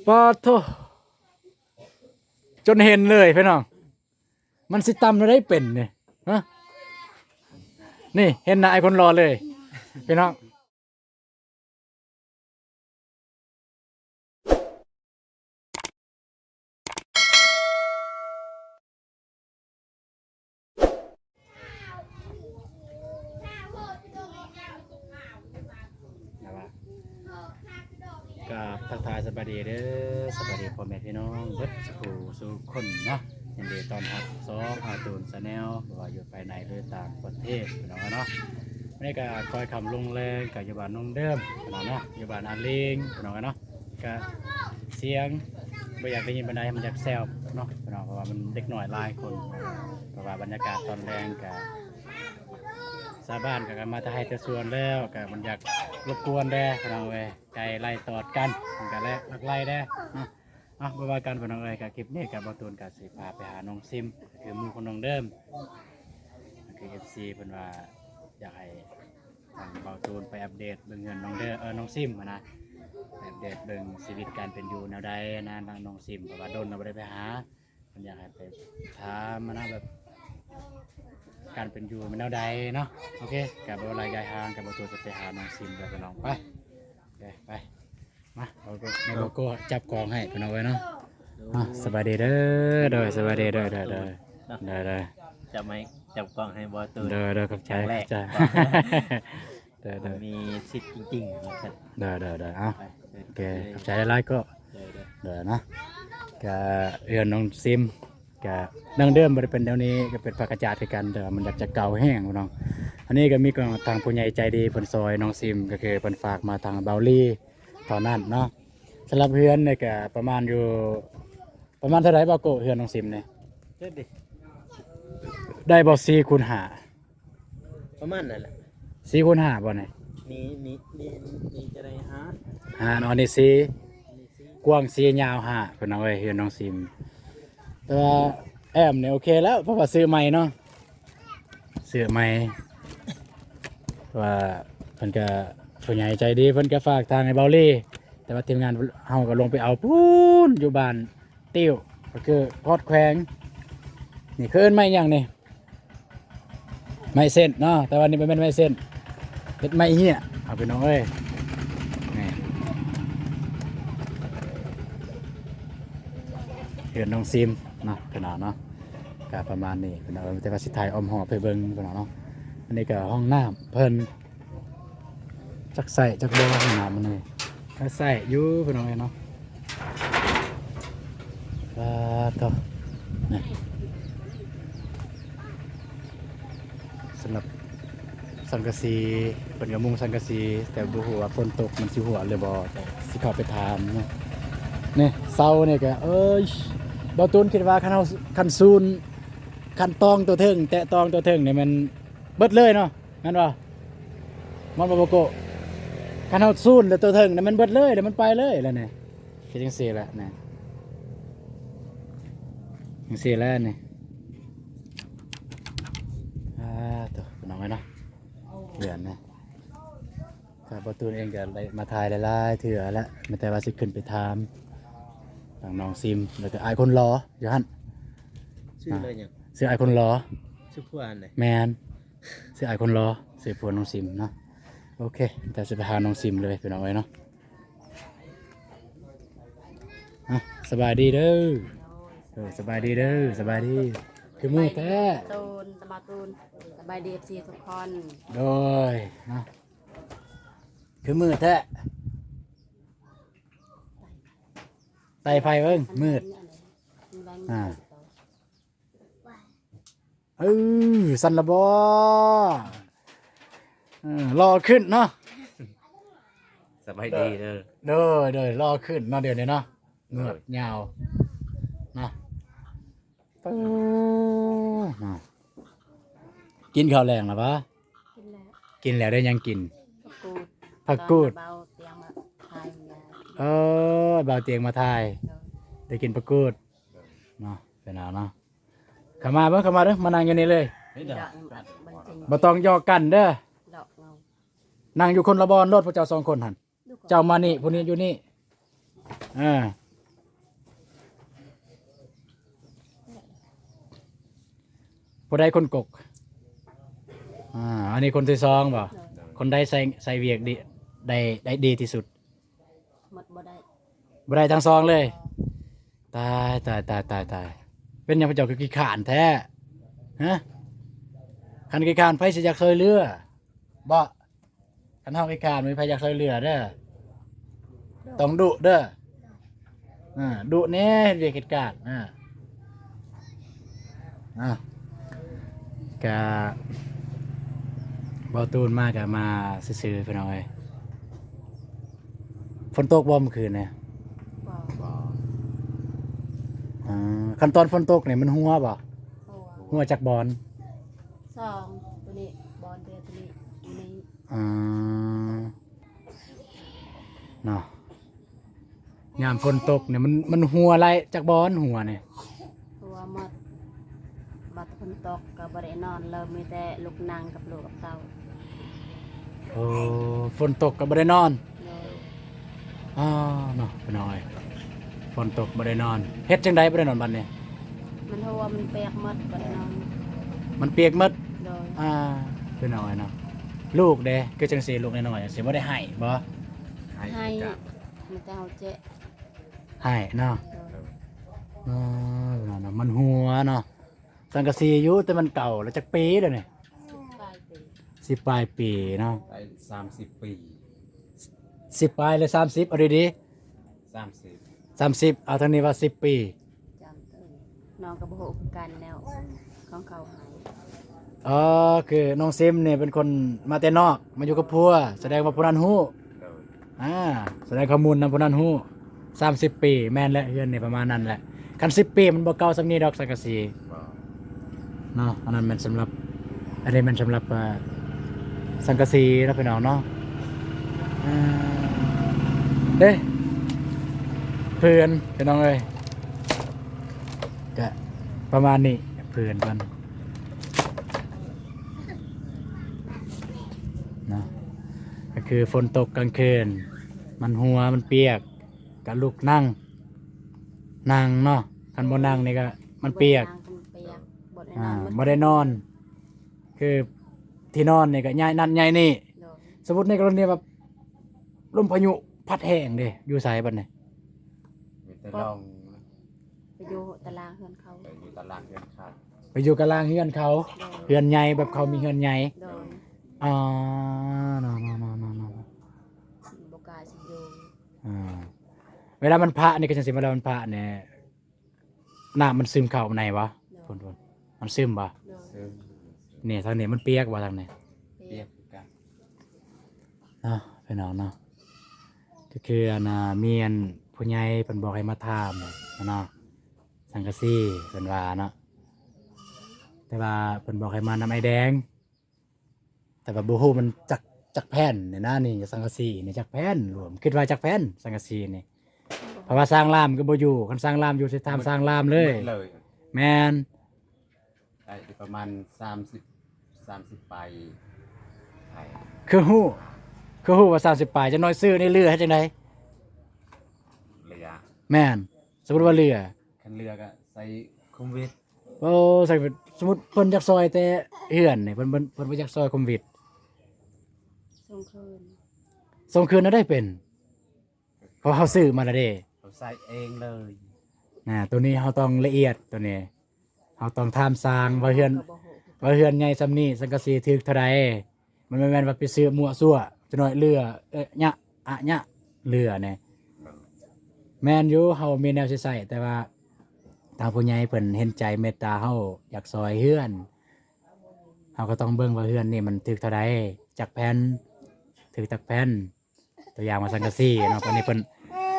ປາໂທ້ ຈົນເຫັນເລີຍພີ່ນ້ອງ ມັນຊິຕຳແນວໃດເປັນນີ້ ຮະ ນີ້ເຫັນໜ້າອ້າຍຄົນຫຼໍ່ເລີຍພີ່ນ້ອງ. ກາບທັກທາຍສະບາຍດີເດີ ສະບາຍດີພໍ່ແມ່ພີ່ນ້ອງເບິດສູ່ຜູ້ສູ່ຄົນເນາະ ຍິນດີຕ້ອນຮັບຊ່ອງອາຕູນແຊນແນວ ບໍ່ວ່າຢູ່ພາຍໃນ ຫຼື ຕ່າງປະເທດພີ່ນ້ອງເນາະ. ມື້ນີ້ກະຄ່ອຍຄ່ຳລົງແລງ ກະຢູ່ບ້ານນ້ອງເດີມພີ່ນ້ອງເນາະ ຢູ່ບ້ານອາລິງພີ່ນ້ອງເນາະ. ກະສຽງບໍ່ຢາກໄດ້ຍິນປານໃດ ມັນຢາກແຊວເນາະພີ່ນ້ອງ ເພາະວ່າມັນເດັກນ້ອຍຫຼາຍຄົນ ເພາະວ່າບັນຍາກາດຕອນແລງກະ ຊາວບ້ານກະມາແຕ່ໄຮ່ແຕ່ສວນແລ້ວ ກະມັນຢາກລົບກວນແດ່ພີ່ນ້ອງເອີຍ ໄກ່ໄລ່ຕອດກັນ ມັນກະແລະລັກໄລ່ແດ່ເນາະ. ເອົາ ບໍ່ວ່າກັນພີ່ນ້ອງເອີຍ ກະຄລິບນີ້ກະບ່າວຕູນກະຊິພາໄປຫານ້ອງຊິມ ຄືໝູ່ຂອງນ້ອງເດີມ ຄືເອັຟຊີເພິ່ນວ່າຢາກໃຫ້ ທາງບ່າວຕູນໄປອັບເດດເບິ່ງເຮືອນນ້ອງເດີ ເອີ ນ້ອງຊິມຫັ້ນນະ ໄປອັບເດດເບິ່ງຊີວິດການເປັນຢູ່ແນວໃດນະ ທາງນ້ອງຊິມ ເພາະວ່າດົນລະບໍ່ໄດ້ໄປຫາ ເພິ່ນຢາກໃຫ້ໄປຖາມຫັ້ນນະ ແບບການເປັນຢູ່ມັນແນວໃດເນາະ. ໂອເຄ ກະບໍ່ຫຼາຍຢາຍຫ່າງ ກະບ່າວຕູນຈະໄປຫານ້ອງຊິມເດີພີ່ນ້ອງ ໄປ ໄປ ໄປ ມາ ເອົາ ໃຫ້ໂກໂກ້ຈັບກອງໃຫ້ພີ່ນ້ອງເອີຍເນາະ. ອ່ະ ສະບາຍດີເດີ ໂດຍ ສະບາຍດີ ໂດຍ ໂດຍ ໂດຍ ໂດຍ ໂດຍ ຈັບໄມ້ ຈັບກ້ອງໃຫ້ບ່າວຕູນ ໂດຍ ໂດຍ ຂອບໃຈ ຄັ້ງແລກ ຂອບໃຈ ໂດຍ ໂດຍ ມີສິດຈິງໆ ວ່າຊັ້ນ ໂດຍ ໂດຍ ໂດຍ ເອົາ ໄປ ໂອເຄ ເຊີນ ຂອບໃຈຫຼາຍໆ ໂກ້ ໂດຍ ໂດຍ ໂດຍ ເນາະ ກະເຮືອນນ້ອງຊິມ ກະດັ້ງເດີມບໍ່ໄດ້ເປັນແນວນີ້ ກະເປັນຜ້າກະຈາດຄືກັນ ແຕ່ວ່າມັນຢາກຈະເກົ່າແຮງພີ່ນ້ອງ. ອັນນີ້ກະມີຂອງທາງຜູ້ໃຫຍ່ໃຈດີເພິ່ນຊ່ອຍນ້ອງຊິມ ກະຄືເພິ່ນຝາກມາທາງບ່າວລີເທົ່ານັ້ນເນາະ. ສຳລັບເຮືອນນີ້ກະປະມານຢູ່ ປະມານເທົ່າໃດບ່າວໂກ້ ເຮືອນນ້ອງຊິມນີ້ ເຮັດດິ ໄດ້ບໍ່ ສີ່ຄູນຫ້າ ປະມານນັ້ນແຫຼະ ສີ່ຄູນຫ້າບໍ່ນີ້ ມີ ມີ ມີ ມີຈະໄດ້ຫ້າ ຫ້າເນາະ ອັນນີ້ສີ່ ອັນນີ້ສີ່ ກວ້າງສີ່ ຍາວຫ້າ ພີ່ນ້ອງເອີຍ ເຮືອນນ້ອງຊິມ. ແຕ່ວ່າແອ້ມນີ້ໂອເຄແລ້ວ ເພາະວ່າຊື້ໃໝ່ເນາະ ຊື້ໃໝ່ ວ່າເພິ່ນກະ ຜູ້ໃຫຍ່ໃຈດີ ເພິ່ນກະຝາກທາງໃຫ້ບ່າວລີ ແຕ່ວ່າທີມງານເຮົາກະລົງໄປເອົາພຸ້ນ ຢູ່ບ້ານ ຕິວ ກະຄືຮອດແຂວງ. ນີ້ເຂົາເອີ້ນໄມ້ຫຍັງນີ້ ໄມ້ເສັ້ນເນາະ ແຕ່ວ່ານີ້ບໍ່ແມ່ນໄມ້ເສັ້ນ ເຮັດໄມ້ເຫ້ຍ ເອົາພີ່ນ້ອງເອີຍ. ນີ້ ເຮືອນນ້ອງຊິມເນາະ ພີ່ນ້ອງເນາະ ກະປະມານນີ້ພີ່ນ້ອງເອີຍ ແຕ່ວ່າຊິຖ່າຍອ້ອມຮອບໃຫ້ເບິ່ງພີ່ນ້ອງເນາະ. ອັນນີ້ກະຫ້ອງນ້ຳເພິ່ນ ຈັກໃຊ້ຈັກບໍ່ ຫ້ອງນ້ຳມັນນີ້ ໃຊ້ຢູ່ພີ່ນ້ອງເອີຍເນາະ. ປາໂທ້ ນີ້ ສຳລັບສັງກະສີ ເພິ່ນກະມຸງສັງກະສີ ແຕ່ບໍ່ຮູ້ວ່າຝົນຕົກມັນຊິຮົ່ວຫຼືບໍ່ ແຕ່ຊິເຂົ້າໄປຖາມເນາະ. ນີ້ເສົານີ້ກະ ເອີຍ ບ່າວຕູນຄິດວ່າຄັນເຮົາ ຄັນສູນ ຄັນຕອງຕົວເທິງ ແຕະຕອງຕົວເທິງນີ້ແມ່ນເບິດເລີຍເນາະ. ແມ່ນບໍ່ ແມ່ນບໍ່ ບໍ່ໂກ້? ຄັນເຮົາສູນແລ້ວຕົວເທິງນະ ມັນເບິດເລີຍ ແລ້ວມັນໄປເລີຍແລ້ວນີ້ ເຮັດຈັ່ງຊີ້ແຫຼະນີ້ ຈັ່ງຊີ້ແຫຼະນີ້. ອ່າ ໂທ້ ພີ່ນ້ອງເອີຍເນາະ ເຮືອນນະ ກະບ່າວຕູນເອງກະໄດ້ມາຖ່າຍຫຼາຍໆເທື່ອແລ້ວ ແມ່ນແຕ່ວ່າຊິຂຶ້ນໄປຖາມທາງນ້ອງຊິມ ແລ້ວກະອ້າຍຄົນຫຼໍ່ຢູ່ຫັ້ນ. ຊື່ ອ່າ ເລີຍຫຍັງ? ຊື່ອ້າຍຄົນຫຼໍ່ ຊື່ຜົວຫັ້ນເດ? ແມ່ນ ຊື່ອ້າຍຄົນຫຼໍ່ ຊື່ຜົວນ້ອງຊິມເນາະ. ໂອເຄ ແຕ່ຊິໄປຫານ້ອງຊິມເລີຍພີ່ນ້ອງເອີຍເນາະ. ອ່ະ ສະບາຍດີເດີ ເອີ ສະບາຍດີເດີ ສະບາຍດີ ຄືມືແທ້ ຕູນ ຕະມາຕູນ ສະບາຍດີ ເອັຟຊີ ທຸກຄົນ ໂດຍ ເນາະ ຄືມືແທ້ ໄຕ່ໄຟເບິ່ງ ມືດ ອ່າ ເອີ ສັ່ນລະບໍ ເອີ ຫຼໍ່ຂຶ້ນເນາະ ສະບາຍດີເດີ ໂດຍ ໂດຍ ຫຼໍ່ຂຶ້ນເນາະ ດຽວນີ້ເນາະ ເງືອກຍາວເນາະ ເອີ ເນາະ ກິນເຂົ້າແລງລະຫວາ? ກິນແລ້ວ ກິນແລ້ວ ໄດ້ຫຍັງກິນ? ຜັກກູດ ຜັກກູດ ເບົາຕຽງມາຖ່າຍ ເອີ ເບົາຕຽງມາຖ່າຍ ໂດຍ ໄດ້ກິນຜັກກູດເນາະ ເປັນເອົາເນາະ. ເຂົ້າມາເບິ່ງ ເຂົ້າມາເດີ້ ມານັ່ງຢູ່ນີ້ເລີຍ ດອກ ບໍ່ຕ້ອງຢອກກັນເດີ້ ດອກເອົາ ນັ່ງຢູ່ຄົນລະບ່ອນໂລດ ພວກເຈົ້າສອງຄົນຫັ້ນ ເຈົ້າມານີ້ ຜູ້ນີ້ຢູ່ນີ້ ເອີ ຜູ້ໃດຄົນກົກ? ອ່າ ອັນນີ້ຄົນທີສອງບໍ່? ໂດຍ ຄົນໃດໃຊ້ ໃຊ້ວຽກດີ ໄດ້ ໄດ້ດີທີ່ສຸດ? ໝົດບໍ່ໄດ້ ບໍ່ໄດ້ທັງສອງເລີຍ. ຕາຍ ຕາຍ ຕາຍ ຕາຍ ຕາຍ ເປັນຫຍັງພະເຈົ້າຄືຂີ້ຄ້ານແທ້? ຮະ ຄັນຂີ້ຄ້ານໃຜຊິຢາກຊ່ວຍເຫຼືອ? ບໍ່ ຄັນເຮົາຂີ້ຄ້ານ ບໍ່ມີໃຜຢາກຊ່ວຍເຫຼືອເດີ ຕ້ອງດຸເດີ ອາ ດຸແດ່ ເຮັດວຽກເຮັດການ ອາ ອາ ກະ ບໍ່ຕູນມາກະມາຊື່ໆ ພີ່ນ້ອງເອີຍ. ຝົນຕົກບໍ່ມື້ຄືນນີ້? ບໍ່ ບໍ່ ອາ ຄັນຕອນຝົນຕົກນີ້ມັນຮົ່ວບໍ່? ຮົ່ວ ຮົ່ວຈັກບ່ອນ? ສອງ ໂຕນີ້ບ່ອນດຽວ ໂຕນີ້ ນີ້ ອາ ເນາະ ຍາມຝົນຕົກນີ້ມັນ ມັນຮົ່ວຫຼາຍຈັກບ່ອນ? ຮົ່ວນີ້ ຮົ່ວໝົດ ບັດຝົນຕົກກໍບໍ່ໄດ້ນອນເລີຍ ມີແຕ່ລຸກນັ່ງກັບລູກກັບເຕົ້າ. ໂອ້ ຝົນຕົກກໍບໍ່ໄດ້ນອນ. ໂດຍ ອາ ເນາະ ພີ່ນ້ອງເອີຍ ຝົນຕົກບໍ່ໄດ້ນອນ ເຮັດຈັ່ງໃດບໍ່ໄດ້ນອນບັດນີ້? ມັນຮົ່ວ ມັນປຽກໝົດ ບໍ່ໄດ້ນອນ ມັນປຽກໝົດ. ໂດຍ ອາ ພີ່ນ້ອງເອີຍເນາະ ລູກເດ້ ຄືຈັ່ງຊີ້ ລູກນ້ອຍໆ ຈັ່ງຊີ້ ບໍ່ໄດ້ໄຫ້ບໍ່? ໄຫ້ ໄຫ້ ຄືກັນ ມີແຕ່ເຮົາເຈະ ໄຫ້ເນາະ. ໂດຍ ອາ ພີ່ນ້ອງເນາະ ມັນຮົ່ວເນາະ ສັງກະສີຢູ່ ແຕ່ມັນເກົ່າແລ້ວ ຈັກປີແລ້ວນີ້? ສິບປາຍປີ ສິບປາຍປີເນາະ ໄດ້ສາມສິບປີ ສິບປາຍ ຫຼື ສາມສິບ? ເອົາດີໆ ສາມສິບ ສາມສິບ ເອົາ ທາງນີ້ວ່າສິບປີ. ຈຳເຕີ ນ້ອງກໍບໍ່ຮູ້ຄືກັນແລ້ວ ຂອງເຂົາໃຫ້. ອໍ ຄືນ້ອງຊິມນີ້ເປັນຄົນມາແຕ່ນອກ ມາຢູ່ກັບຜົວ ສະແດງວ່າຜູ້ນັ້ນຮູ້. ໂດຍ ອາ ສະແດງຂໍ້ມູນນຳຜູ້ນັ້ນຮູ້. ສາມສິບປີ ແມ່ນແຫຼະ ເຮືອນນີ້ປະມານນັ້ນແຫຼະ ຄັນສິບປີມັນບໍ່ເກົ່າສ່ຳນີ້ດອກ ສັງກະສີ ບໍ່ ເນາະ. ອັນນັ້ນແມ່ນສຳລັບ ອັນນີ້ແມ່ນສຳລັບ ເອີ ສັງກະສີເນາະ ພີ່ນ້ອງເນາະ. ເອີ ເດ້ ເພື່ອນ ພີ່ນ້ອງເອີຍ ກະປະມານນີ້ ເພື່ອນເພິ່ນເນາະ ກໍຄືຝົນຕົກກາງຄືນ ມັນຮົ່ວ ມັນປຽກ ກະລຸກນັ່ງ ນັ່ງເນາະ ຄັນບໍ່ນັ່ງນີ້ກະມັນປຽກ ບໍ່ໄດ້ນັ່ງກໍມັນປຽກ ບໍ່ໄດ້ ອ່າ ນອນ ບໍ່ໄດ້ນອນ ຄືທີ່ນອນນີ້ກະຍ້າຍນັ້ນຍ້າຍນີ້. ໂດຍ ສົມມຸດໃນກໍລະນີວ່າລົມພາຍຸພັດແຮງເດ້ ຢູ່ໃສບັດນີ້? ມີແຕ່ລອງ ໄປຢູ່ຕາລາງເຮືອນເຂົາ ໄປຢູ່ຕາລາງເຮືອນເຂົາ ໄປຢູ່ຕາລາງເຮືອນເຂົາ. ໂດຍ ເຮືອນໃຫຍ່ ແບບເຂົາມີເຮືອນໃຫຍ່. ໂດຍ ອໍ ເນາະ ເນາະ ເນາະ ເນາະ ບໍ່ກ້າຊິຢູ່. ອ່າ ເວລາມັນພະນີ້ ກໍຈັ່ງຊີ້ ເວລາມັນພະນີ້ ນ້ຳມັນຊຶມເຂົ້າໃນບໍ່? ໂດຍ ພຸ້ນໆ ມັນຊຶມບໍ່? ໂດຍ ຊຶມ ນີ້ທາງນີ້ມັນປຽກບໍ່? ທາງນີ້ປຽກ ປຽກຄືກັນເນາະ ພີ່ນ້ອງເນາະ. ກໍຄືອັນນ່າ ມີອັນຜູ້ໃຫຍ່ເພິ່ນບອກໃຫ້ມາຖາມຫັ້ນນະ ສັງກະສີເພິ່ນວ່າເນາະ ແຕ່ວ່າເພິ່ນບອກໃຫ້ມານຳອ້າຍແດງ. ແຕ່ວ່າບໍ່ຮູ້ມັນຈັກ ຈັກແຜ່ນນີ້ນະ ນີ້ສັງກະສີນີ້ຈັກແຜ່ນລວມ ຄິດວ່າຈັກແຜ່ນສັງກະສີນີ້. ເພາະວ່າຊ່າງລາມກໍບໍ່ຢູ່ ຄັນຊ່າງລາມຢູ່ຊິຖາມຊ່າງລາມເລີຍ. ໝົດເລີຍ ແມ່ນ ໄດ້ປະມານສາມສິບ ສາມສິບປາຍໄປ. ຄືຮູ້ ຄືຮູ້ວ່າສາມສິບປາຍ ຈັກໜ້ອຍຊື້ນີ້ເຫຼືອເຮັດຈັ່ງໃດ? ເຫຼືອ ແມ່ນ ສົມມຸດວ່າເຫຼືອ ຄັນເຫຼືອກໍໃສ່ຄຸມວິດ. ໂອ້ ໃສ່ ສົມມຸດເພິ່ນຢາກຊ່ອຍແຕ່ເຮືອນນີ້ ເພິ່ນ ເພິ່ນ ເພິ່ນບໍ່ຢາກຊ່ອຍຄຸມວິດ ສົ່ງຄືນ ສົ່ງຄືນນະໄດ້ເປັນ ເພາະເຮົາຊື້ມາແລ້ວເດ້ ເຮົາໃສ່ເອງເລີຍນະ. ໂຕນີ້ເຮົາຕ້ອງລະອຽດ ໂຕນີ້ເຮົາຕ້ອງຖາມຊ່າງວ່າເຮືອນ ວ່າເຮືອນໃຫຍ່ຊ່ຳນີ້ ສັງກະສີຖືກເທົ່າໃດ. ມັນບໍ່ແມ່ນວ່າໄປຊື້ມົ້ວຊົ່ວ ຈະໜ້ອຍເຫຼືອ ເອະ ຍະ ອະ ຍະ ເຫຼືອແນ່. ແມ່ນຢູ່ ເຮົາມີແນວຊິໃຊ້ ແຕ່ວ່າທາງຜູ້ໃຫຍ່ເພິ່ນເຫັນໃຈເມດຕາເຮົາ ຢາກຊ່ອຍເຮືອນ ເຮົາກໍຕ້ອງເບິ່ງວ່າເຮືອນນີ້ມັນຖືກເທົ່າໃດ ຈັກແຜ່ນ ຖືກຈັກແຜ່ນ. ຕົວຢ່າງວ່າສັງກະສີເນາະ ອັນນີ້ເພິ່ນ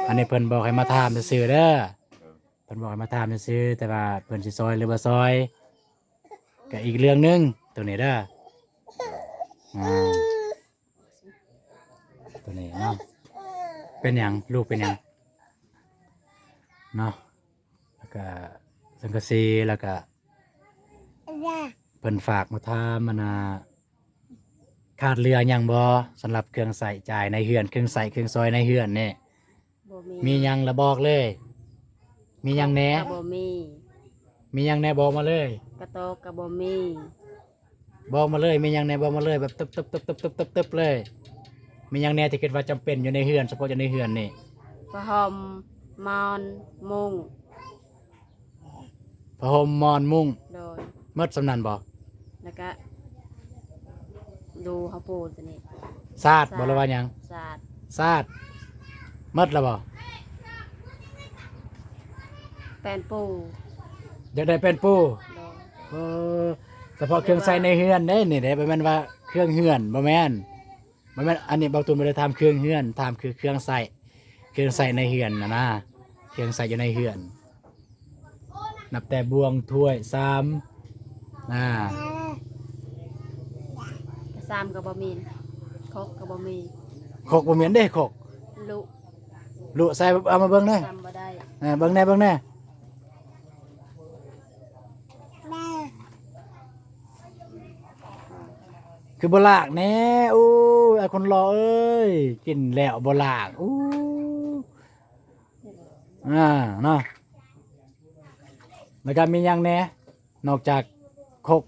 ອັນນີ້ເພິ່ນບອກໃຫ້ມາຖາມຊື່ໆເດີ ເພິ່ນບອກໃຫ້ມາຖາມຊື່ໆ ແຕ່ວ່າເພິ່ນຊິຊ່ອຍຫຼືບໍ່ຊ່ອຍ ກໍອີກເລື່ອງໜຶ່ງ ໂຕນີ້ເດີ. ອ່າ ໂຕນີ້ເນາະ ເປັນຫຍັງ? ລູກເປັນຫຍັງເນາະ? ແລ້ວກະສັງກະສີ ແລ້ວກະເພິ່ນຝາກມາຖາມ ອັນນ່າ ຂາດເຫຼືອຫຍັງບໍ່ ສຳລັບເຄື່ອງໃຊ້ຈ່າຍໃນເຮືອນ ເຄື່ອງໃຊ້ເຄື່ອງສອຍໃນເຮືອນນີ້? ບໍ່ມີ ມີຫຍັງລະບອກເລີຍ ມີຫຍັງແດ່? ບໍ່ມີ ມີຫຍັງແດ່ ບອກມາເລີຍ. ກະໂຕກະບໍ່ມີ. ບອກມາເລີຍ ມີຫຍັງແດ່ ບອກມາເລີຍ ແບບຕຶບໆໆໆໆເລີຍ. ມີຫຍັງແດ່ທີ່ຄິດວ່າຈຳເປັນຢູ່ໃນເຮືອນ ສະເພາະຢູ່ໃນເຮືອນນີ້? ຜ້າຫົ່ມ ໝອນ ມຸ້ງ. ຜ້າຫົ່ມ ໝອນ ມຸ້ງ. ໂດຍ. ໝົດສ່ຳນັ້ນບໍ່? ແລ້ວກະດູເຮົາປູຕົວນີ້. ສາດບໍ່ ສາດ ຫຼືວ່າຫຍັງ? ສາດ. ສາດ. ໝົດແລ້ວບໍ່? ແປ້ນປູ. ຢາກໄດ້ແປ້ນປູ. ໂດຍ. ເອີ ສະເພາະເຄື່ອງໃຊ້ໃນເຮືອນເດ້ນີ້ເດ້ ບໍ່ແມ່ນວ່າເຄື່ອງເຮືອນ ບໍ່ແມ່ນ. ບໍ່ແມ່ນ ອັນນີ້ເບົາຕູນບໍ່ໄດ້ຖາມເຄື່ອງເຮືອນ ຖາມຄືເຄື່ອງໃຊ້ ເຄື່ອງໃຊ້ໃນເຮືອນນະນາ ເຄື່ອງໃຊ້ຢູ່ໃນເຮືອນ ນັບແຕ່ບ່ວງ ຖ້ວຍ ຊາມ ອາ ຊາມກໍບໍ່ມີ ຄົກກໍບໍ່ມີ ຄົກບໍ່ແມ່ນເດ້ ຄົກ ລຸ ລຸໃສ່ ເອົາມາເບິ່ງແດ່ ຊາມບໍ່ໄດ້ ເອີ ເບິ່ງແດ່ ເບິ່ງແດ່. ຄືບໍ່ລ້າງແດ່ ໂອ້ຍ ອ້າຍຄົນຫຼໍ່ເອີຍ ກິນແລ້ວບໍ່ລ້າງ ອູ້ ອ່າ ເນາະ. ແລ້ວກໍມີຫຍັງແດ່ ນອກຈາກຄົກ?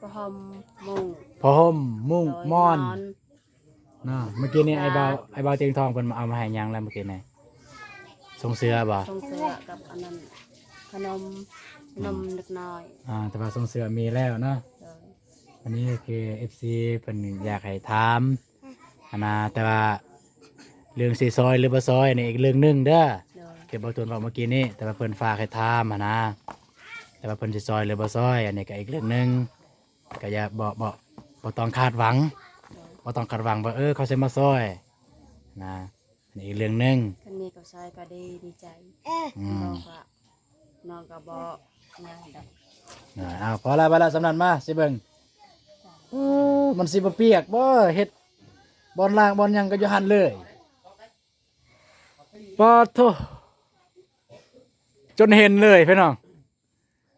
ຜ້າຫົ່ມ ມຸ້ງ ຜ້າຫົ່ມ ມຸ້ງ ໂດຍ ໝອນ ໝອນ. ເນາະ ເມື່ອກີ້ນີ້ ສາດ ອ້າຍບ່າວ ອ້າຍບ່າວຕຽງທອງເພິ່ນເອົາມາໃຫ້ຫຍັງແລ້ວເມື່ອກີ້ນີ້? ຊົງເສື້ອບໍ່? ຊົງເສື້ອກັບອັນນັ້ນ ຂະໜົມ ອືມ ນົມເດັກນ້ອຍ ອ່າ ແຕ່ວ່າຊົງເສື້ອມີແລ້ວເນາະ. ໂດຍ. ອັນນີ້ຄືເອັຟຊີເພິ່ນຢາກໃຫ້ຖາມຫັ້ນນະ ແຕ່ວ່າເລື່ອງຊິຊ່ອຍຫຼືບໍ່ຊ່ອຍນີ້ອີກເລື່ອງໜຶ່ງເດີ. ໂດຍ. ທີ່ເບົາຕູນເວົ້າເມື່ອກີ້ນີ້ ແຕ່ວ່າເພິ່ນຝາກໃຫ້ຖາມຫັ້ນນະ ແຕ່ວ່າເພິ່ນຊິຊ່ອຍຫຼືບໍ່ຊ່ອຍ ອັນນີ້ກໍອີກເລື່ອງໜຶ່ງ. ກໍຢ່າ ບໍ່ ບໍ່ ບໍ່ຕ້ອງຄາດຫວັງ ໂດຍ ບໍ່ຕ້ອງຄາດຫວັງວ່າ ເອີ ເຂົາຊິມາຊ່ອຍນະ ອັນນີ້ອີກເລື່ອງໜຶ່ງ. ຄັນມີເຂົາຊ່ອຍກໍດີ ດີໃຈ ອືມ ບໍ່ກໍນ້ອງກໍບໍ່ຫຍັງດອກ. ອ່າ ເອົາ ພໍລະ ພໍລະ ສ່ຳນັ້ນ ມາຊິເບິ່ງ. ໂອ້ ມັນຊິບໍ່ປຽກບໍ່? ເຮັດບ່ອນລ້າງບ່ອນຫຍັງກໍຢູ່ຫັ້ນເລີຍ. ປາດໂທ້ ຈົນເຫັນເລີຍພີ່ນ້ອງ.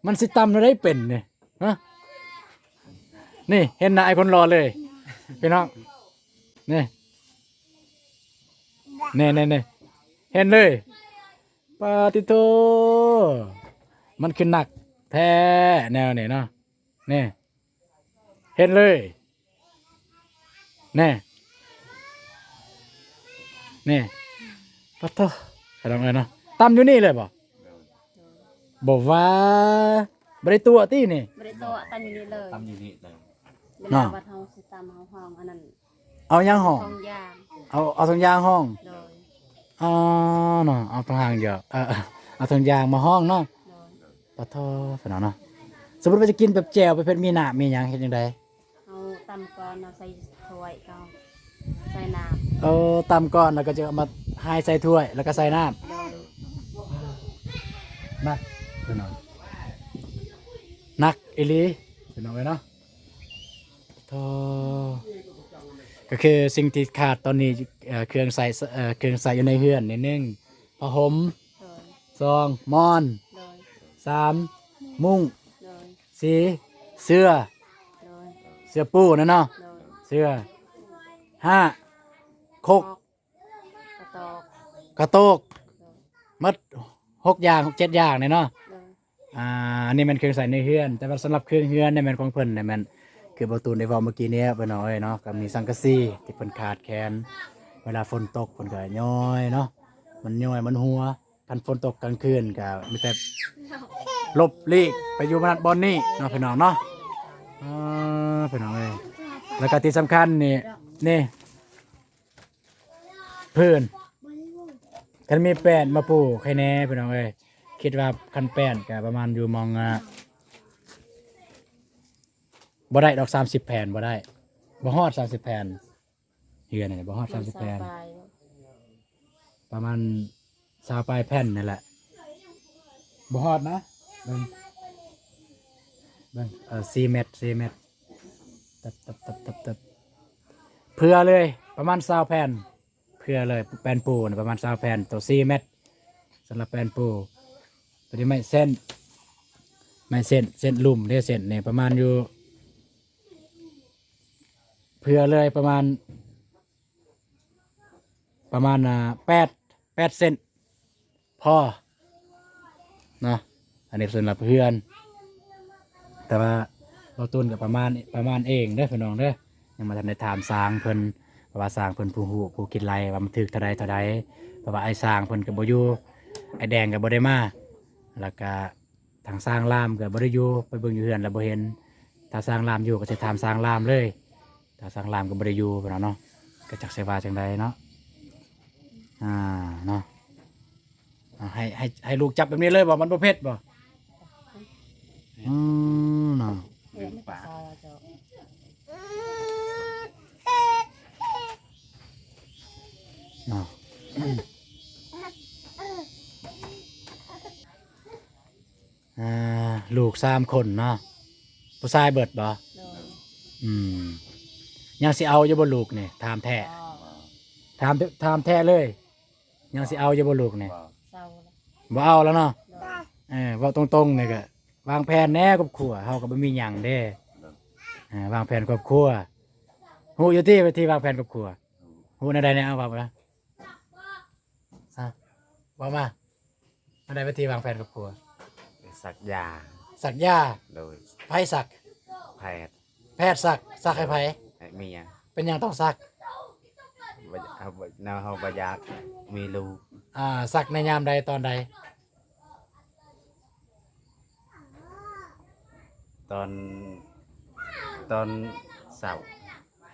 ມັນຊິຕຳແນວໃດເປັນນີ້ ຮະ? ນີ້ ເຫັນໜ້າອ້າຍຄົນຫຼໍ່ເລີຍພີ່ນ້ອງ ນີ້ ນີ້ໆໆ ເຫັນເລີຍ. ປາຕິໂທ ມັນຄືໜັກແທ້ແນວນີ້ເນາະ ນີ້ ເຫັນເລີຍ. ແນ່ ແນ່ ປາດໂທ້ ພີ່ນ້ອງເອີຍເນາະ ຕຳຢູ່ນີ້ເລີຍບໍ່? ໂດຍ ບໍ່ວ່າ ບໍ່ໄດ້ຕົວະຕິນີ້? ບໍ່ໄດ້ຕົວະ ຕຳຢູ່ນີ້ເລີຍ ຕຳຢູ່ນີ້ເລີຍ ເວລາ ເນາະ ບັດເຮົາຊິຕຳເຮົາຫ້ອງອັນນັ້ນ ເອົາຫຍັງຫ້ອງ? ຖົງຢາງ ເອົາ ເອົາຖົງຢາງຫ້ອງ ໂດຍ ອໍ ເນາະ ເອົາຖົງຢາງ ເອີ ເອົາຖົງຢາງມາຫ້ອງເນາະ ໂດຍ ປາດໂທ້ ພີ່ນ້ອງເນາະ ສົມມຸດວ່າຈະກິນແບບແຈ່ວ ແບບເຜັດ ມີນ້ຳມີຫຍັງ ເຮັດຈັ່ງໃດ? ເຮົາຕຳກ່ອນ ເຮົາໃສ່ຖ້ວຍ ກໍໃສ່ນ້ຳ ເອີ ຕຳກ່ອນ ແລ້ວກໍຈະເອົາມາຫາຍໃສ່ຖ້ວຍ ແລ້ວກໍໃສ່ນ້ຳ ໂດຍ ໜັກພີ່ນ້ອງ ໜັກອີ່ຫຼີພີ່ນ້ອງເອີຍເນາະ ໂທ້ ກໍຄືສິ່ງທີ່ຂາດຕອນນີ້ ເອີ ເຄື່ອງໃຊ້ ເອີ ເຄື່ອງໃຊ້ຢູ່ໃນເຮືອນນີ້ ໜຶ່ງ ຜ້າຫົ່ມ ໂດຍ ສອງ ໝອນ ໂດຍ ສາມ ມຸ້ງ ໂດຍ ສີ່ ເສື້ອ ໂດຍ ເສື້ອປູນັ້ນເນາະ ໂດຍ ເສື້ອ ຫ້າ ຄົກ ກະໂຕກ ກະໂຕກ ໂດຍ ໝົດຫົກຢ່າງ ເຈັດຢ່າງນີ້ເນາະ ໂດຍ ອ່າ ອັນນີ້ແມ່ນເຄື່ອງໃຊ້ໃນເຮືອນ ແຕ່ວ່າສຳລັບເຄື່ອງເຮືອນນີ້ແມ່ນຂອງເພິ່ນນີ້ແມ່ນ ຄືເບົາຕູນໄດ້ເວົ້າເມື່ອກີ້ນີ້ ພີ່ນ້ອງເອີຍເນາະ ກໍມີສັງກະສີທີ່ເພິ່ນຂາດແຄນ ເວລາຝົນຕົກເພິ່ນກໍຍ້ອຍເນາະ ມັນຍ້ອຍ ມັນຮົ່ວ ຄັນຝົນຕົກກາງຄືນກໍມີແຕ່ຫຼົບຫຼີກໄປຢູ່ບ່ອນນັ້ນບ່ອນນີ້ເນາະ ພີ່ນ້ອງເນາະ ອ່າ ພີ່ນ້ອງເອີຍ ແລ້ວກໍທີ່ສຳຄັນນີ້ ນີ້ ພື້ນ ຄັນມີແປ້ນມາປູໃຄແນ່ພີ່ນ້ອງເອີຍ ຄິດວ່າຄັນແປ້ນກໍປະມານຢູ່ໝ່ອງ ອ່າ ບໍ່ໄດ້ດອກສາມສິບແຜ່ນ ບໍ່ໄດ້ ບໍ່ຮອດສາມສິບແຜ່ນ ເຮືອນນີ້ບໍ່ຮອດສາມສິບແຜ່ນ ປະມານຊາວປາຍແຜ່ນນີ້ແຫຼະ ບໍ່ຮອດນະ ເບິ່ງ ເບິ່ງ ເອີ ສີ່ແມັດ ສີ່ແມັດ ຕັບ ຕັບ ຕັບ ຕັບ ຕັບ ເຜື່ອເລີຍ ປະມານຊາວແຜ່ນ ເຜື່ອເລີຍ ແປ້ນປູນະປະມານຊາວແຜ່ນ ໂຕສີ່ແມັດ ສຳລັບແປ້ນປູ ໂຕນີ້ໄມ້ເສັ້ນ ໄມ້ເສັ້ນ ເສັ້ນລຸ່ມເດ້ ເສັ້ນນີ້ປະມານຢູ່ ເຜື່ອເລີຍປະມານ ປະມານ ອ່າ ແປດ ແປດເຊັນ ພໍ ເນາະ. ອັນນີ້ສຳລັບເຮືອນ ແຕ່ວ່າເວົ້າຕົ້ນກໍປະມານ ປະມານເອງເດີພີ່ນ້ອງເດີ ຍັງບໍ່ທັນໄດ້ຖາມຊ່າງເພິ່ນ ເພາະວ່າຊ່າງເພິ່ນຜູ້ຮູ້ຜູ້ຄິດໄລ່ວ່າມັນຖືກເທົ່າໃດເທົ່າໃດ ເພາະວ່າອ້າຍຊ່າງເພິ່ນກໍບໍ່ຢູ່ ອ້າຍແດງກໍບໍ່ໄດ້ມາ ແລ້ວກະ ທາງຊ່າງລາມກໍບໍ່ໄດ້ຢູ່ ໄປເບິ່ງຢູ່ເຮືອນແລ້ວບໍ່ເຫັນ ຖ້າຊ່າງລາມຢູ່ກໍຊິຖາມຊ່າງລາມເລີຍ ຖ້າຊ່າງລາມກໍບໍ່ໄດ້ຢູ່ພຸ້ນນະເນາະ ກໍຈັກຊິວ່າຈັ່ງໃດເນາະ ອ່າ ເນາະ ອ່າ ໃຫ້ ໃຫ້ ໃຫ້ລູກຈັບແບບນີ້ເລີຍບໍ່? ມັນບໍ່ເຜັດບໍ່? ອືມ ເນາະ ເນາະ. ອ່າ ລູກສາມຄົນເນາະ ຜູ້ຊາຍເບິດບໍ່? ໂດຍ ອືມ ຍັງຊິເອົາຢູ່ບໍ່ລູກນີ້? ຖາມແທ້ ບໍ່ ຖາມ ຖາມແທ້ເລີຍ ຍັງຊິເອົາຢູ່ບໍ່ລູກນີ້? ບໍ່ ເຊົາແລ້ວ ບໍ່ເອົາແລ້ວເນາະ ໂດຍ ເອີ ເວົ້າຕົງໆນີ້ກໍວາງແຜນແດ່ຄອບຄົວ ເຮົາກໍບໍ່ມີຫຍັງເດ້ ໂດຍ ເອີ ວາງແຜນຄອບຄົວ ຮູ້ຢູ່ຕິ ວິທີວາງແຜນຄອບຄົວ? ຮູ້ ຮູ້ແນວໃດແດ່? ເອົາ ເວົ້າມາ ຮະ ເວົ້າມາ ອັນໃດວິທີວາງແຜນຄອບຄົວ? ໄປສັກຢາ ສັກຢາ ໂດຍ ໃຜສັກ? ແພດ ແພດສັກ ສັກໃຫ້ໃຜ? ໃຫ້ເມຍ ເປັນຫຍັງຕ້ອງສັກ? ບໍ່ ເຮົາບໍ່ ແນວເຮົາບໍ່ຢາກມີລູກ ອ່າ ສັກໃນຍາມໃດ ຕອນໃດ? ຕອນ ຕອນເຊົ້າ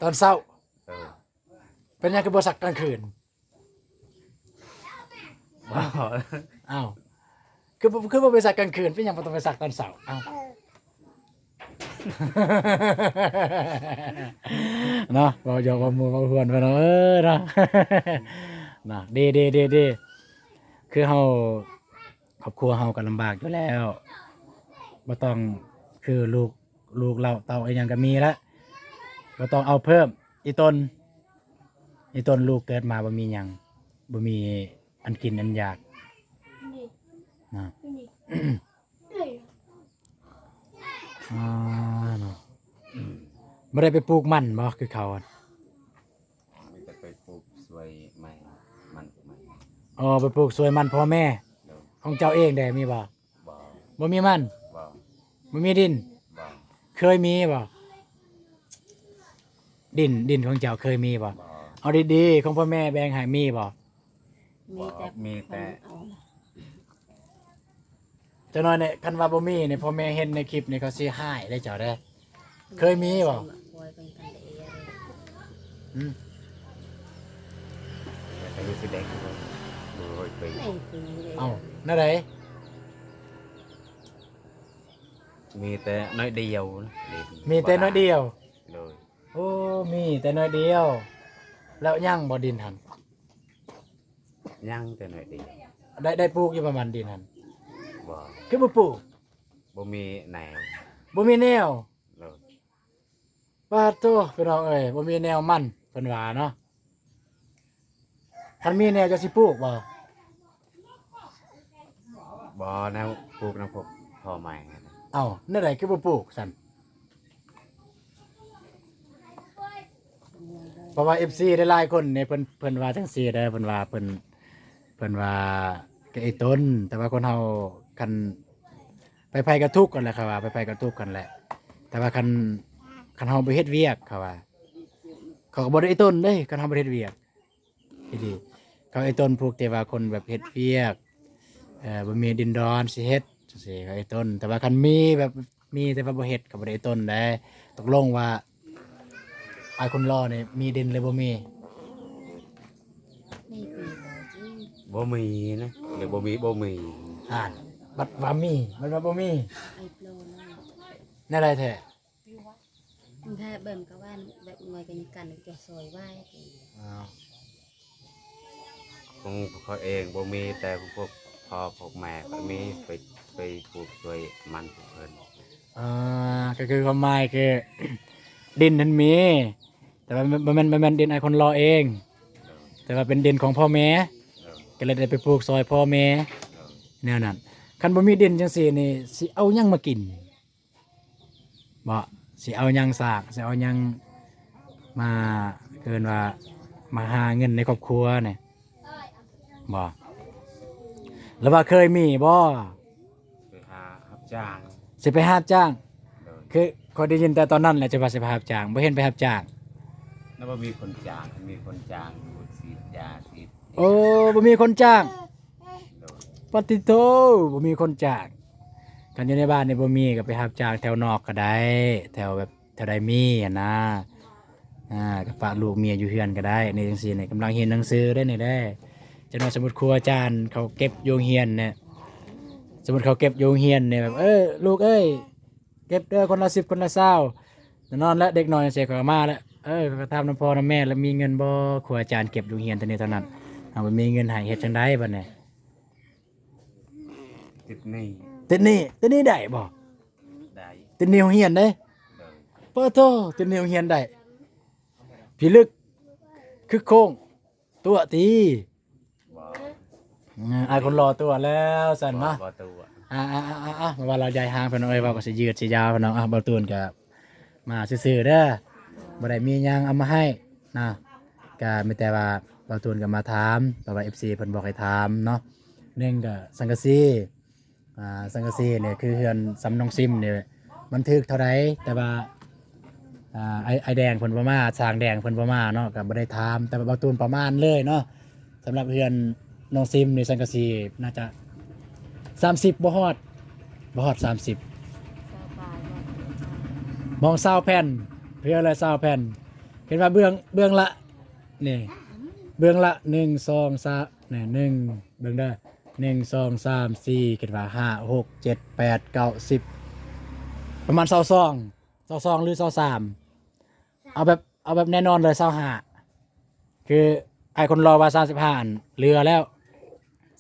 ຕອນເຊົ້າ ເອີ ເປັນຫຍັງຄືບໍ່ສັກກາງຄືນ? ບໍ່ ອ້າວ ຄືບໍ່ ຄືບໍ່ໄປສັກກາງຄືນ ເປັນຫຍັງບໍ່ຕ້ອງໄປສັກຕອນເຊົ້າ? ອ້າວ ເນາະ ເວົ້າຢອກເວົ້າມົວເວົ້າຮວນໄປເນາະ ເອີ ເນາະ ເນາະ ດີໆໆໆ ຄືເຮົາ ຄອບຄົວເຮົາກໍລຳບາກຢູ່ແລ້ວ ບໍ່ຕ້ອງ ຄືລູກ ລູກເຕົ້າເຕົ້າອີ່ຫຍັງກໍມີລະ ບໍ່ຕ້ອງເອົາເພີ່ມ ອີ່ຕົນ ອີ່ຕົນລູກເກີດມາບໍ່ມີຫຍັງ ບໍ່ມີອັນກິນອັນຢາກ ນີ້ ນະ ນີ້ ອ່າ ເນາະ ບໍ່ໄດ້ໄປປູກມັນບໍ່ ຄືເຂົາ? ມີແຕ່ໄປປູກຊ່ວຍແມ່ ມັນແມ່ ອໍ ໄປປູກຊ່ວຍມັນພໍ່ແມ່ ໂດຍ ຂອງເຈົ້າເອງເດ ມີບໍ່? ບໍ່ ບໍ່ມີມັນ ບໍ່ ບໍ່ມີດິນ ບໍ່ ເຄີຍມີບໍ່? ດິນ ດິນຂອງເຈົ້າເຄີຍມີບໍ່? ບໍ່ ເອົາດີໆ ຂອງພໍ່ແມ່ແບ່ງໃຫ້ມີບໍ່? ມີແຕ່ ບໍ່ ມີແຕ່ ເອົາ ຈັກໜ້ອຍນີ້ ຄັນວ່າບໍ່ມີນີ້ ພໍ່ແມ່ເຫັນໃນຄລິບນີ້ ເຂົາຊິຮ້າຍເດ້ເຈົ້າເດ້. ເຄີຍມີບໍ່? ອືມ ເອົາ ແນວໃດ? ມີແຕ່ໜ້ອຍດຽວ ມີແຕ່ໜ້ອຍດຽວ. ໂດຍ ໂອ້ ມີແຕ່ໜ້ອຍດຽວ. ແລ້ວຍັງບໍ່ດິນຫັ້ນ? ຍັງແຕ່ໜ້ອຍດຽວ. ໄດ້ ໄດ້ປູກຢູ່ບໍ່ມັນດິນຫັ້ນ? ບໍ່ ຄືບໍ່ປູກ? ບໍ່ມີແນວ ບໍ່ມີແນວ. ໂດຍ ປາດໂທ້ ພີ່ນ້ອງເອີຍ ບໍ່ມີແນວມັນ ເພິ່ນວ່າເນາະ. ຄັນມີແນວຈະຊິປູກບໍ່? ບໍ່ ແນວປູກນຳພວກພໍ່ແມ່. ເອົ້າ ແນວໃດຄືບໍ່ປູກຊັ້ນ? ເພາະວ່າເອັຟຊີຫຼາຍໆຄົນນີ້ ເພິ່ນ ເພິ່ນວ່າຈັ່ງຊີ້ເດີ ເພິ່ນວ່າ ເພິ່ນ ເພິ່ນວ່າກະອີຕົນ ແຕ່ວ່າຄົນເຮົາຄັນ ໃຜໆກໍທຸກກັນແຫຼະ ເຂົາວ່າ ໃຜໆກໍທຸກກັນແຫຼະ. ແຕ່ວ່າຄັນ ຄັນເຮົາບໍ່ເຮັດວຽກ ເຂົາວ່າ ເຂົາກໍບໍ່ໄດ້ອີຕົນເດ້ ຄັນເຮົາບໍ່ໄດ້ເຮັດວຽກ. ອີ່ຫຼີ ເຂົາເອີ່ນຕົ້ນພວກທີ່ວ່າຄົນແບບເຮັດວຽກ ເອີ ບໍ່ມີດິນດອນຊິເຮັດ ຈັ່ງຊີ້ ເຂົາເອີ່ນຕົ້ນ. ແຕ່ວ່າຄັນມີແບບ ມີແຕ່ວ່າບໍ່ເຮັດ ເຂົາບໍ່ໄດ້ເອີ້ນຕົ້ນໃດ. ຕົກລົງວ່າ ອ້າຍຄົນຫຼໍ່ນີ້ມີດິນຫຼືບໍ່ມີ? ບໍ່ມີນະ ຫຼືບໍ່ມີ ບໍ່ມີ. ອ່ານ ບັດວ່າມີ ບັດວ່າບໍ່ມີ ແນວໃດແທ້? ແທ້ເບິ່ງກໍວ່າແບບໜ່ວຍກັນກັນຈະຊ່ອຍໄວ້. ອ້າວ ຂອງຂ້ອຍເອງບໍ່ມີ ແຕ່ຂອງພວກພໍ່ພວກແມ່ຂ້ອຍມີ ໄປ ໄປປູກຊ່ວຍມັນເພິ່ນ. ອ່າ ກໍຄືຄວາມໝາຍຄື ດິນຫັ້ນມີ ແຕ່ວ່າບໍ່ແມ່ນ ບໍ່ແມ່ນດິນອ້າຍຄົນຫຼໍ່ເອງ ແຕ່ວ່າເປັນດິນຂອງພໍ່ແມ່ ກໍເລີຍໄດ້ໄປປູກຊ່ອຍພໍ່ແມ່ ແນວນັ້ນ. ຄັນບໍ່ມີດິນຈັ່ງຊີ້ນີ້ ຊິເອົາຫຍັງມາກິນ? ບໍ່ ຊິເອົາຫຍັງສ້າງ ຊິເອົາຫຍັງມາ ເອີ້ນວ່າມາຫາເງິນໃນຄອບຄົວນີ້ ບໍ່ ຫຼືວ່າເຄີຍມີບໍ່? ຈ້າງ ຊິໄປຮັບຈ້າງ. ໂດຍ ຄືຂ້ອຍໄດ້ຍິນແຕ່ຕອນນັ້ນແຫຼະ ຈະວ່າຊິໄປຮັບຈ້າງ ບໍ່ເຫັນໄປຮັບຈ້າງ. ແລ້ວບໍ່ມີຄົນຈ້າງ ມີຄົນຈ້າງຢູ່ ສີດຢາ ສີດ ໂອ້ ບໍ່ມີຄົນຈ້າງ. ໂດຍ ປະຕິໂທ ບໍ່ມີຄົນຈ້າງ. ຄັນຢູ່ໃນບ້ານນີ້ບໍ່ມີ ກໍໄປຮັບຈ້າງແຖວນອກກໍໄດ້ ແຖວແບບ ແຖວໃດມີຫັ້ນນະ. ອ່າ ກໍຝາກລູກເມຍຢູ່ເຮືອນກໍໄດ້. ນີ້ຈັ່ງຊີ້ນີ້ ກຳລັງຮຽນໜັງສືເດ້ນີ້ເດ້. ຈັກໜ່ອຍສົມມຸດຄູອາຈານເຂົາເກັບຢູ່ໂຮງຮຽນນີ້ ສົມມຸດເຂົາເກັບຢູ່ໂຮງຮຽນນີ້ ແບບ ເອີ ລູກເອີຍ ເກັບເດີ ຄົນລະສິບ ຄົນລະຊາວ. ແນ່ນອນແຫຼະ ເດັກນ້ອຍຈັ່ງຊີ້ເຂົາກໍມາແຫຼະ. ເອີ ເຂົາກໍຖາມນຳພໍ່ນຳແມ່ ແລ້ວມີເງິນບໍ່ ຄູອາຈານເກັບຢູ່ໂຮງຮຽນເທົ່ານີ້ເທົ່ານັ້ນ. ເຮົາບໍ່ມີເງິນໃຫ້ ເຮັດຈັ່ງໃດບັດນີ້? ຕິດໜີ້ ຕິດໜີ້ ຕິດໜີ້ໄດ້ບໍ່? ໄດ້ ຕິດໜີ້ໂຮງຮຽນເດ້. ໂດຍ ປະໂທ ຕິດໜີ້ໂຮງຮຽນໄດ້ ພິລຶກ ຄຶກໂຄ້ງ ຕົວະຕິ. ບໍ່ ອາ ອ້າຍຄົນຫຼໍ່ຕົວະແລ້ວຊັ້ນເນາະ. ບໍ່ ບໍ່ຕົວະ. ອ່າໆໆ ມາວ່າລາວຢາຍຫ່າງ ພີ່ນ້ອງເອີຍ ເວົ້າກໍຊິຍືດຊິຍາວ ພີ່ນ້ອງ. ອ່າ ບ່າວຕູນກໍມາຊື່ໆເດີ ບໍ່ໄດ້ມີຫຍັງເອົາມາໃຫ້ນະ. ກໍມີແຕ່ວ່າບ່າວຕູນກໍມາຖາມ ເພາະວ່າເອັຟຊີເພິ່ນບອກໃຫ້ຖາມເນາະ. ໜຶ່ງກໍສັງກະສີ ອ່າ ສັງກະສີນີ້ ຄືເຮືອນຊຳນ້ອງຊິມນີ້ ມັນຖືກເທົ່າໃດ? ແຕ່ວ່າ ອ່າ ອ້າຍ ອ້າຍແດງເພິ່ນບໍ່ມາ ຊ່າງແດງເພິ່ນບໍ່ມາເນາະ ກໍບໍ່ໄດ້ຖາມ. ແຕ່ວ່າບ່າວຕູນປະມານເລີຍເນາະ ສຳລັບເຮືອນນ້ອງຊິມນີ້ ສັງກະສີໜ້າຈະສາມສິບ ບໍ່ຮອດ ບໍ່ຮອດສາມສິບ ຊາວປາຍບໍ່ ມອງຊາວແຜ່ນ ເຮືອນລະຊາວແຜ່ນ. ເຫັນວ່າເບື້ອງ ເບື້ອງລະ ນີ້ ເບື້ອງລະ ໜຶ່ງ ສອງ ສາມ ນີ້ ໜຶ່ງ ເບິ່ງເດີ ໜຶ່ງ ສອງ ສາມ ສີ່ ຄິດວ່າ ຫ້າ ຫົກ ເຈັດ ແປດ ເກົ້າ ສິບ ປະມານຊາວສອງ ຊາວສອງ ຫຼື ຊາວສາມ. ເອົາແບບ ເອົາແບບແນ່ນອນເລີຍ ຊາວຫ້າ. ຄືອ້າຍຄົນຫຼໍ່ວ່າ ສາມສິບຫ້າ ອັນເຫຼືອແລ້ວ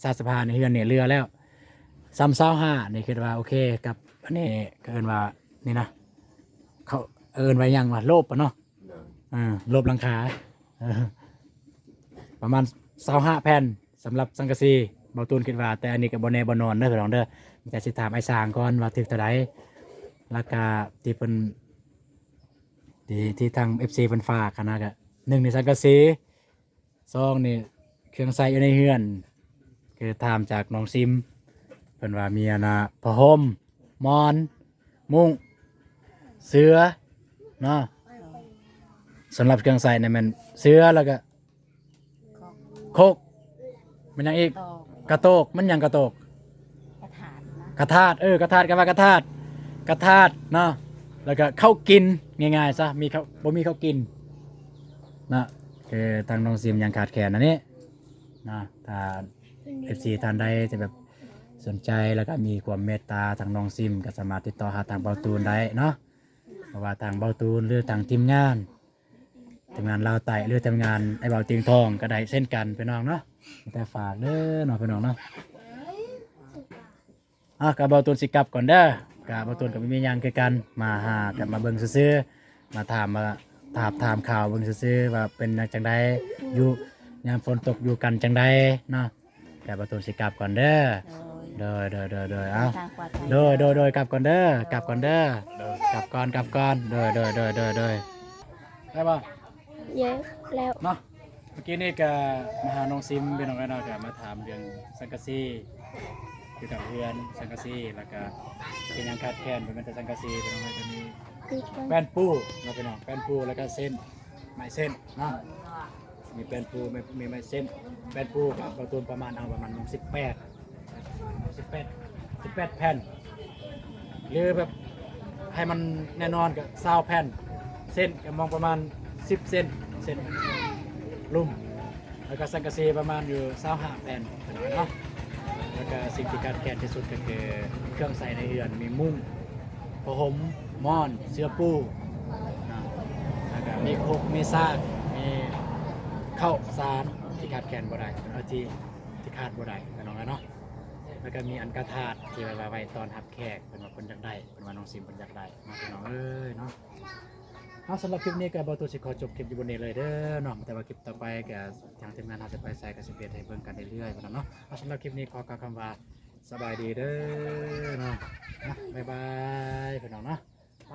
ສາມສິບຫ້າ ໃນເຮືອນນີ້ເຫຼືອແລ້ວ. ຊຳ ຊາວຫ້າ ນີ້ ຄິດວ່າໂອເຄກັບ ອັນນີ້ ເຂົາເອີ້ນວ່າ ນີ້ນະ ເຂົາເອີ້ນວ່າຫຍັງວະ ໂລບປະເນາະ. ໂດຍ ເອີ ໂລບຫຼັງຄາ ເອີ ປະມານຊາວຫ້າແຜ່ນ ສຳລັບສັງກະສີ ບ່າວຕູນຄິດວ່າ. ແຕ່ອັນນີ້ກໍບໍ່ແນ່ບໍ່ນອນເດີພີ່ນ້ອງເດີ ມີແຕ່ຊິຖາມອ້າຍຊ່າງກ່ອນວ່າຖືກເທົ່າໃດ. ແລ້ວກະທີ່ເພິ່ນ ທີ່ ທີ່ທາງເອັຟຊີເພິ່ນຝາກຫັ້ນນະ ກະ ໜຶ່ງ ນີ້ສັງກະສີ ສອງ ນີ້ເຄື່ອງໃຊ້ຢູ່ໃນເຮືອນ ຄືຖາມຈາກນ້ອງຊິມ ເພິ່ນວ່າມີອັນນ່າ ຜ້າຫົ່ມ ໝອນ ມຸ້ງ ເສືອເນາະ. ສຳລັບເຄື່ອງໃຊ້ນີ້ແມ່ນເສືອ ແລ້ວກະ ຄົກ ແມ່ນຫຍັງອີກ? ກະໂຕກ ມັນຫຍັງກະໂຕກ? ກະທາດນະ ກະທາດ ເອີ ກະທາດ ກໍວ່າກະທາດ ກະທາດເນາະ. ແລ້ວກະເຂົ້າກິນ ງ່າຍໆຊະ ມີເຂົ້າ ບໍ່ມີເຂົ້າກິນເນາະ. ຄືທາງນ້ອງຊິມຍັງຂາດແຄນອັນນີ້ເນາະ. ຖ້າເອັຟຊີທ່ານໃດທີ່ແບບສົນໃຈ ແລ້ວກະມີຄວາມເມດຕາທາງນ້ອງຊິມ ກໍສາມາດຕິດຕໍ່ຫາທາງເບົາຕູນໄດ້ເນາະ. ເພາະວ່າທາງເບົາຕູນ ຫຼື ທາງທີມງານ ທີມງານລາວໃຕ້ ຫຼື ທີມງານອ້າຍບ່າວຕຽງທອງກໍໄດ້ເຊັ່ນກັນ ພີ່ນ້ອງເນາະ. ມີແຕ່ຝາກເດີເນາະ ພີ່ນ້ອງເນາະ. ອ່ະ ກະເບົາຕູນຊິກັບກ່ອນເດີ. ກະເບົາຕູນກໍບໍ່ມີຫຍັງຄືກັນ ມາຫາກັນ ມາເບິ່ງຊື່ໆ ມາຖາມ ມາຖາມ ຖາມຂ່າວເບິ່ງຊື່ໆ ວ່າເປັນຈັ່ງໃດ ຢູ່ຍາມຝົນຕົກ ຢູ່ກັນຈັ່ງໃດເນາະ. ກະເບົາຕູນຊິກັບກ່ອນເດີ. ໂດຍ ໂດຍ ໂດຍ ໂດຍ ໂດຍ ເອົ້າ ເດີນທາງປອດໄພ ໂດຍ ໂດຍ ໂດຍ ກັບກ່ອນເດີ ກັບກ່ອນເດີ ກັບກ່ອນ ກັບກ່ອນ ໂດຍ ໂດຍ ໂດຍ ໂດຍ ໂດຍ. ໄດ້ບໍ່? ເຍ ແລ້ວເນາະ. ເມື່ອກີ້ນີ້ກະມາຫານ້ອງຊິມ ພີ່ນ້ອງເອີຍເນາະ ກະມາຖາມເລື່ອງສັງກະສີ ກ່ຽວກັບເຮືອນສັງກະສີ ແລ້ວກະເປັນຫຍັງຂາດແຄນ ບໍ່ແມ່ນແຕ່ສັງກະສີ ພີ່ນ້ອງເອີຍ ກະມີແປ້ນປູເນາະ ພີ່ນ້ອງ ແປ້ນປູ ແລ້ວກະເສັ້ນ ໄມ້ເສັ້ນເນາະ. ມີແປ້ນປູ ມີ ມີໄມ້ເສັ້ນ ແປ້ນປູກະເບົາຕູນປະມານເອົາປະມານສິບແປດ ສິບແປດ ສິບແປດແຜ່ນ ຫຼືແບບໃຫ້ມັນແນ່ນອນກະຊາວແຜ່ນ ເສັ້ນກະມອງປະມານສິບເສັ້ນ ເສັ້ນລຸ່ມ ແລ້ວກະສັງກະສີປະມານຢູ່ຊາວຫ້າແຜ່ນເນາະ. ແລ້ວກະສິ່ງທີ່ຂາດແຄນທີ່ສຸດກະຄືເຄື່ອງໃຊ້ໃນເຮືອນ ມີມຸ້ງ ຜ້າຫົ່ມ ໝອນ ເສືອປູເນາະ ແລ້ວກະມີຄົກ ມີຊາກ ມີເຂົ້າສານ ທີ່ຂາດແຄນບໍ່ໄດ້ ເປັນອາ ທີ່ ທີ່ຂາດບໍ່ໄດ້ ພີ່ນ້ອງເອີຍເນາະ. ແລ້ວກະມີອັນກະທາດທີ່ແບບວ່າໄວ້ຕ້ອນຮັບແຂກ ເພິ່ນວ່າເພິ່ນຢາກໄດ້ ເພິ່ນວ່ານ້ອງຊິມເພິ່ນຢາກໄດ້ເນາະ ພີ່ນ້ອງເອີຍເນາະ. ເອົາ ສຳລັບຄລິບນີ້ກະເບົາຕູນຊິຂໍຈົບຄລິບຢູ່ບ່ອນນີ້ເລີຍເດີເນາະ ແຕ່ວ່າຄລິບຕໍ່ໄປກະທາງທີມງານເຮົາຊິໄປໃສກະຊິເຮັດໃຫ້ເບິ່ງກັນເລື້ອຍໆ ພີ່ນ້ອງເນາະ. ເອົາ ສຳລັບຄລິບນີ້ຂໍກ່າວຄຳວ່າ ສະບາຍດີເດີເນາະ ບາຍບາຍ ພີ່ນ້ອງເນາະ ໄປ.